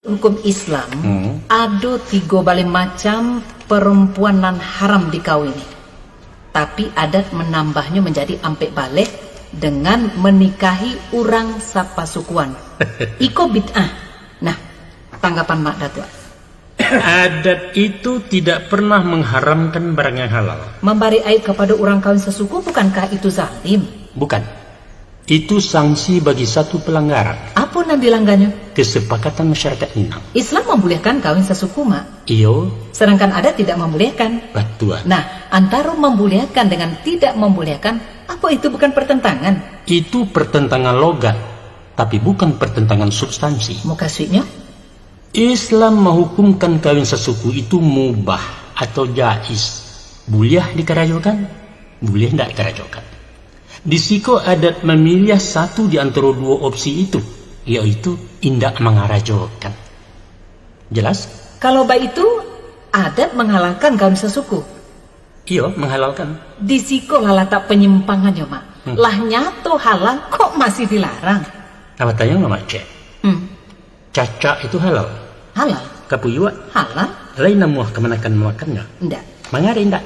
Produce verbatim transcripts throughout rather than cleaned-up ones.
Hukum Islam, hmm, ado tigo baleh macam perempuan nan haram dikawini. Tapi adat menambahnyo menjadi ampek baleh dengan menikahi urang sapasukuan. Iko bid'ah. Nah, tanggapan Mak Datuak? Adat itu tidak pernah mengharamkan barang yang halal. Membari aib kepada urang kawin sesuku, bukankah itu zalim? Bukan. Itu sanksi bagi satu pelanggaran. Apo nan dilangganyo? Kesepakatan masyarakat Minang. Islam mambolehkan kawin sasuku, Mak. Iyo. Sedangkan adat tidak mambolehkan. Batua. Nah, antaro mambolehkan dengan tidak mambolehkan, apo itu bukan pertentangan? Itu pertentangan logat, tapi bukan pertentangan substansi. Mukasuiknyo? Islam mahukumkan kawin sasuku itu mubah atau jaiz. Buliah dikarajokan, buliah indak dikarajokan. Di siko adat mamiliah satu di antaro duo opsi itu, yaitu indak mangarajokan. Jelas? Kalau baitu, adat manghalalkan kawin sasuku. Iyo, manghalalkan. Di siko lah latak panyimpangannyo, Mak. Hmm. Lah nyato halal, kok masih dilarang? Awa tanyang, Mak, cek. Hmm. Cacak itu halal? Halal. Kapuyuak? Halal. Lai namuah kamanakan mamakannyo? Indak. Manga dek indak?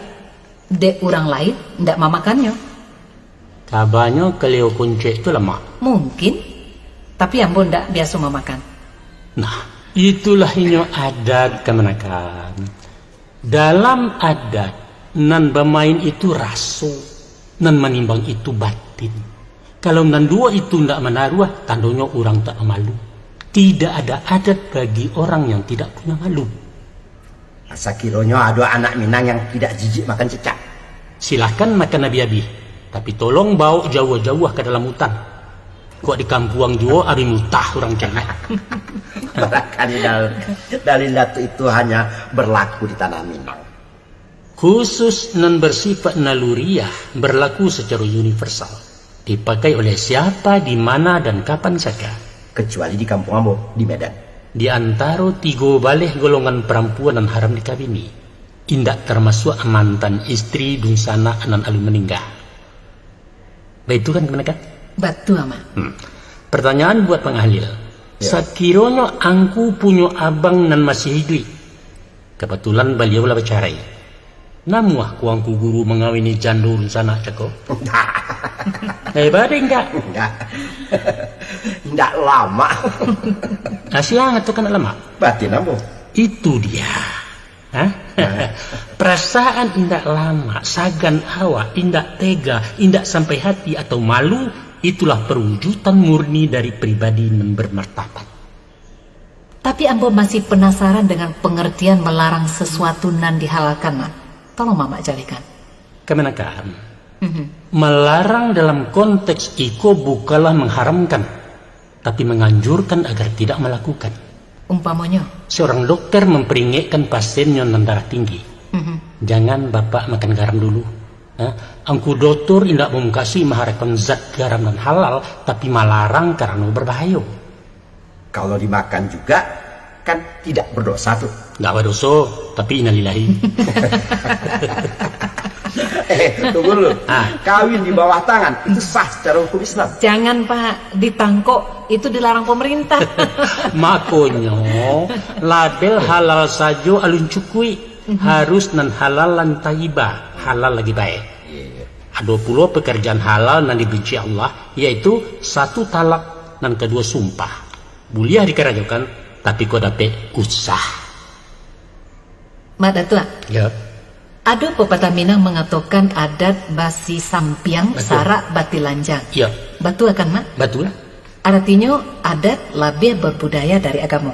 Dek urang lain indak mamakannyo. Kabanyo kaleo kuncek tu lamak. Mungkin, tapi ambo ndak biaso mamakan. Nah, itulah inyo adat kamanakan. Dalam adat, nan bamain itu raso, nan manimbang itu batin. Kalau nan duo itu ndak manaruah, tandonyo urang tak bamalu. Tidak ada adat bagi orang yang tidak punya malu. Sakironyo ado anak Minang yang tidak jijik makan cicak. Silahkan makan abih-abih, tapi tolong baok jauah-jauah ka dalam hutan. Kok di kampuang juo abih mutah urang cengeh. Barangkali dal-, dalil Datuak itu hanya berlaku di tanah Minang. Khusus nan bersifat naluriah berlaku secara universal, dipakai oleh siapa, di mana, dan kapan saja. Kecuali di kampung ambo, di Medan. Di antaro tigo baleh golongan parampuan nan haram dikawini, indak tarmasuak mantan istri dunsanak nan alun maningga. Baitu kan, kamanakan? Batua, Mak. Hmm. Pertanyaan buat Bang Halil. Ya. Sakironyo angku punyo abang nan masih iduik, kabatulan baliau lah bacarai, namuah ko angku guru mangawini jando dunsanak cako? Indak. Eh, bari indak? Indak. Indak lamak. Nah, siang atau kan lamak? Batin ambo. Itu dia. Hah? Nah. Perasaan indak lamak, sagan awak, indak tega, indak sampai hati atau malu, itulah perwujudan murni dari pribadi nan bermartabat. Tapi ambo masih penasaran dengan pengertian melarang sesuatu nan dihalalkan, Mak. Tolong Mamak jalehkan. Kamanakan, mhm, melarang dalam konteks iko bukanlah mengharamkan, tapi menganjurkan agar tidak melakukan. Umpamonyo? Seorang dokter memperingatkan pasiennya nan darah tinggi, mhm, "Jangan Bapak makan garam dulu." Nah, angku dokter indak mamukasuik maharamkan zat garam nan halal, tapi malarang karano berbahayo. Kalau dimakan juga, kan tidak berdosa tu. Nggak berdosa, tapi innalillahi. Eh, tunggu dulu. Ah. Kawin di bawah tangan, itu sah secara hukum Islam? Jangan, Pak. Ditangkok, itu dilarang pemerintah. Makonyo, label halal sajo alun cukuik. Mhm. Harus nan halalan thayyibah, halal lagi baik. Iya, iya. Ado pulo pekerjaan halal nan dibenci Allah, yaitu satu talak, nan kaduo sumpah. Buliah dikarajokan, tapi kok dapek usah. Mak Datuak, ya. Ado pepatah Minang mangatokan adat basi sampiang, betul, sarak batilanjang. Ya. Batua kan, Mak? Batua. Aratinyo, adat labiah berbudaya dari agamo.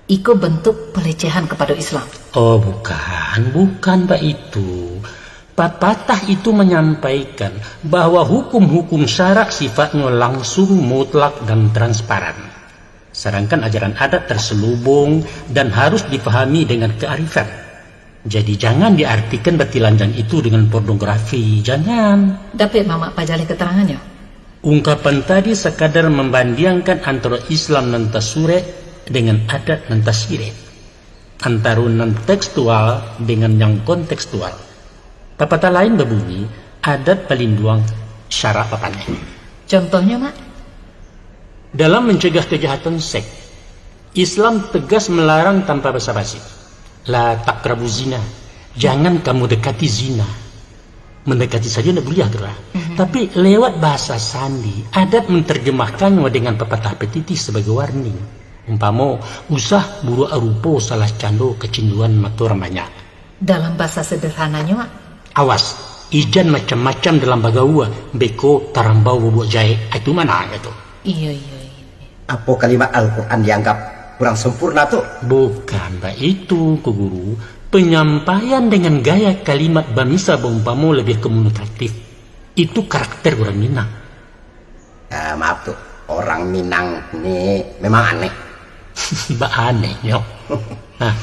Iko bentuk pelecehan kepada Islam. Oh, bukan, bukan baitu. Papatah itu manyampaikan bahwa hukum-hukum syarak sifatnyo langsung, mutlak, dan transparan. Sadangkan ajaran adat terselubung dan harus dipahami dengan kearifan. Jadi, jangan diartikan batilanjang itu dengan pornografi, jangan. Dapek Mamak pajaleh keterangannyo? Ungkapan tadi sakadar mambandiangkan antaro Islam nan tasurek dengan adat nan tasirek, antaro nan tekstual dengan yang kontekstual. Papatah lain babunyi, adat balinduang, syarak bapaneh. Contohnyo, Mak? Dalam mencegah kejahatan seks, Islam tegas melarang tanpa basa-basi. La taqrabu zina. Jangan kamu dekati zina. Mendekati saja ndak buliah tu lah. Mhm. Tapi lewat bahasa sandi, adat menterjemahkannya dengan pepatah petitih sebagai warning. Umpamo, usah buruak rupo salah cando kecinduan mato urang banyak. Dalam bahasa sederhananyo, Wak? Awas, ijan macam-macam dalam bagaua, beko tarambau babuak jahek. Ah, itu mana itu? Iyo, iyo, iyo. Apo kalimat Al-Quran dianggap kurang sempurna tu? Bukan baitu, Ko Guru. Penyampaian dengan gaya kalimat bamisa baumpamo lebih komunikatif. Itu karakter urang Minang. Ah, maaf tu, orang Minang ni memang aneh. Bak anehnyo. Nah.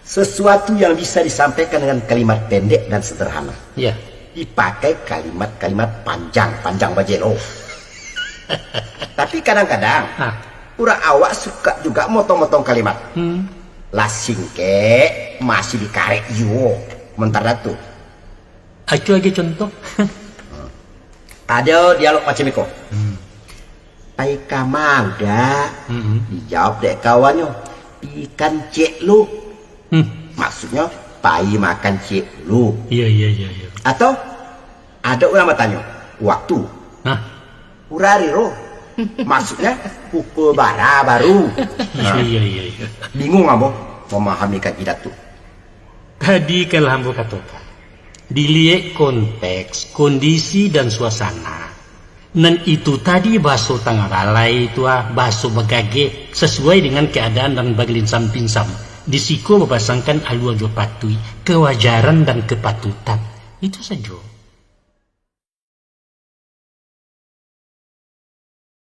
Sesuatu yang bisa disampaikan dengan kalimat pendek dan sederhana. Ya. Dipakai kalimat-kalimat panjang, panjang bajelo. Tapi kadang-kadang, Hah. urang awak suka juga motong-motong kalimat. Hmm. Lah singkek, masih dikarek juo. Mentara tu. Acuah agi contoh. Ado dialog macam iko. Hmm. Pai kama uda? Hmm. Dijawab dek kawannyo, pai kancik lu. Hmm. Maksudnyo, pai makan cik lu. Iya, iya, iya, iya. Atau, ado urang batanyo, waktu? Nah. Urari ro. Maksudnyo, pukul bara baru. Iya, iya, iya, iya. Bingung ambo mamahami kaidah tu. Tadi kan lah ambo katokan, diliek konteks, kondisi, dan suasana. Nan itu tadi bahaso tangah balai tu ah, bahaso bagageh, sasuai dengan keadaan dan bagelinsam-pinsam. Di siko bapasangkan alua jo patuik, kewajaran dan kepatutan. Itu sajo.